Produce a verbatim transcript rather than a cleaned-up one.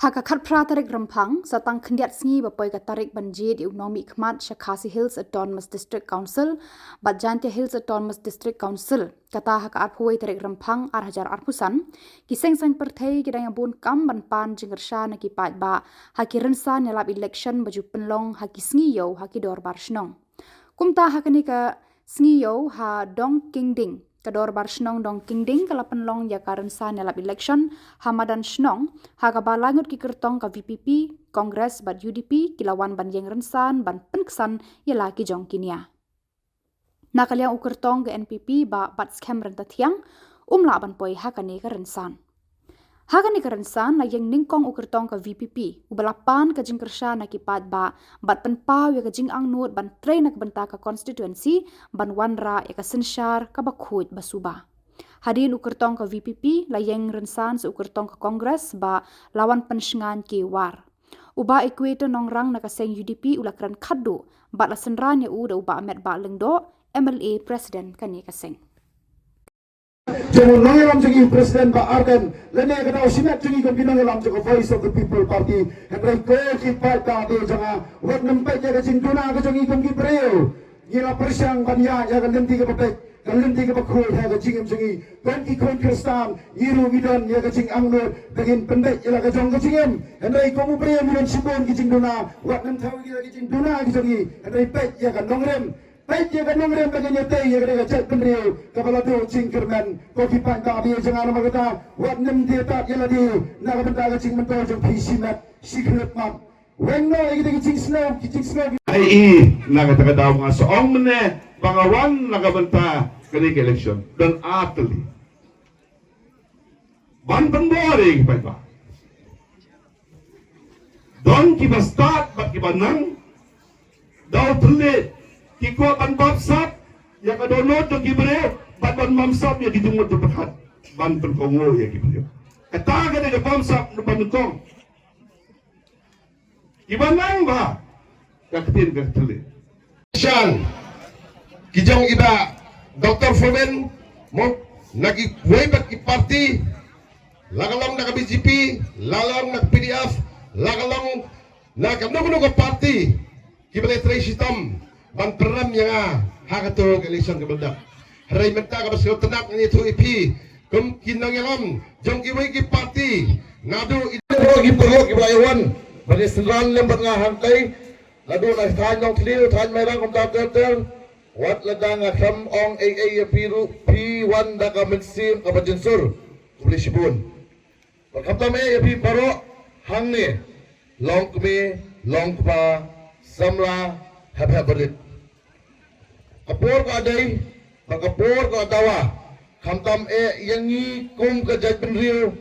Ha ka khatphra tarik Rymphang, sa tang khyndiat sngi ba poi ka tarik ban jied ïa u nongmihkhmat sha Khasi Hills Autonomous District Council bad Jaintia Hills Autonomous District Council, kata ha ka arphew wei tarik Rymphang ar hajar arphew san, ki seng saiñ pyrthei ki dang ïa bun kam ban pan jingkyrshan na ki paidbah ha ki rynsan ïalap election ba ju pynlong ha ki sngi ïew ha ki dorbar shnong. Kumta ha kane ka sngi ïew ha Dongkingding, ka dorbar shnong Dongkingding ka la pynlong ïa ka rynsan ïalap election ha madan shnong, ha kaba laingut ki kyrtong ka V P P, Congress bad U D P ki la wan ban ïeng rynsan ban pynksan ïa la ki jong ki nia. Na ka liang u kyrtong ka N P P, Bah Batskhem Ryntathiang, um lah ban poi ha kane ka rynsan. Ha kane ka rynsan la ïeng nyngkong u kyrtong ka V P P, uba la pan ka jingkyrshan na ki paidbah bad pynpaw ïa ka jingangnud ban trei na ka bynta ka constituency ban wanrah ïa ka synshar kaba khuid ba suba. Hadien u kyrtong ka V P P la ïeng rynsan sa u kyrtong ka Congress, Bah Lawanpynshngaiñ K War. U Bah Equator Nongrang na ka seng U D P u la kren khatduh bad la synran ïa u da u Bah Metbah Lyngdoh, M L A President kane ka seng. Jong u nongïalam jong ngi, President Bah Ardent, lane ka daw shimet jong ngi kum ki nongïalam jong ka Voice of the People Party. Hynrei ko ki paidbah jong nga, wat nym peit ïa ka jingduna ka jong ngi kum ki briew. Ngi la pyrshang ban ïaid ïa ka lynti kaba beit, ka lynti kaba khuid ha ka jingim jong ngi. Kum ki khun Khristan, ngi ruh ngi don ïa ka jingangnud ba ngin pynbeit ïa la ka jong ka jingim. Hynrei kum u briew ngi don shibun ki jingduna, wat nym thew ïa ka jingduna ka jong ngi. Hynrei peit ïa ka nongrim. Peit ïa ka nongrim ba ngin ïatei ïa ka dei ka jaitbynriew kaba la duh jingkyrmen. Ko ki paidbah jong nga, namar kata wat nym die tad ïa lade na ka bynta ka jingmyntoi jong phi shimet shikhlieh map. Weng noh ïa kita ki jingsngew, ki jingsngew. Ai i na kata ka daw nga sa ong mynne ba nga wan na ka bynta kane ka election don ar tylli. Ban pynbor ïa ki paidbah. Don kiba stad bad kiba nang. Daw thylliej ki kwah ban bamsap ïa ka dohnud jong ki briew bad ban bamsap ïa ki jingmut jingpyrkhat ban pynkohnguh ïa ki briew. Kata ka dei ka bamsap ban nyngkong. Kiba nang ba ka ktien ka thylliej. Shan ki jong i Bah Doctor Fomen mo na kiwei pat ki party, la ka long na ka B J P, la ka long na ka P D F, la ka long na kano kano ka party, kiba la trei shitom ban pynrem ïa nga ha kato ka election kaba la dep. Hynrei mynta kaba sngewtynnat ngan ïathuh ïa phi kum ki nongïalam jong kiwei ki party, naduh i baroh ki baroh kiba la ïawan ban ïasynran lem bad nga hangtai, naduh na thaiñ Nongthliew, thaiñ Mairang, kumta ter ter. Wat lada nga khlem ong ei ei ïa phi ruh, phi wan da ka mynsiem kaba jynsur. Khublei shibun. Bad khamtam eh ïa phi baroh hangne, longkmie, longkpa, samla, hep hep barit. Ka por ka dei bad ka por ka dawa, khamtam eh ïa ngi kum ka jaitbynriew.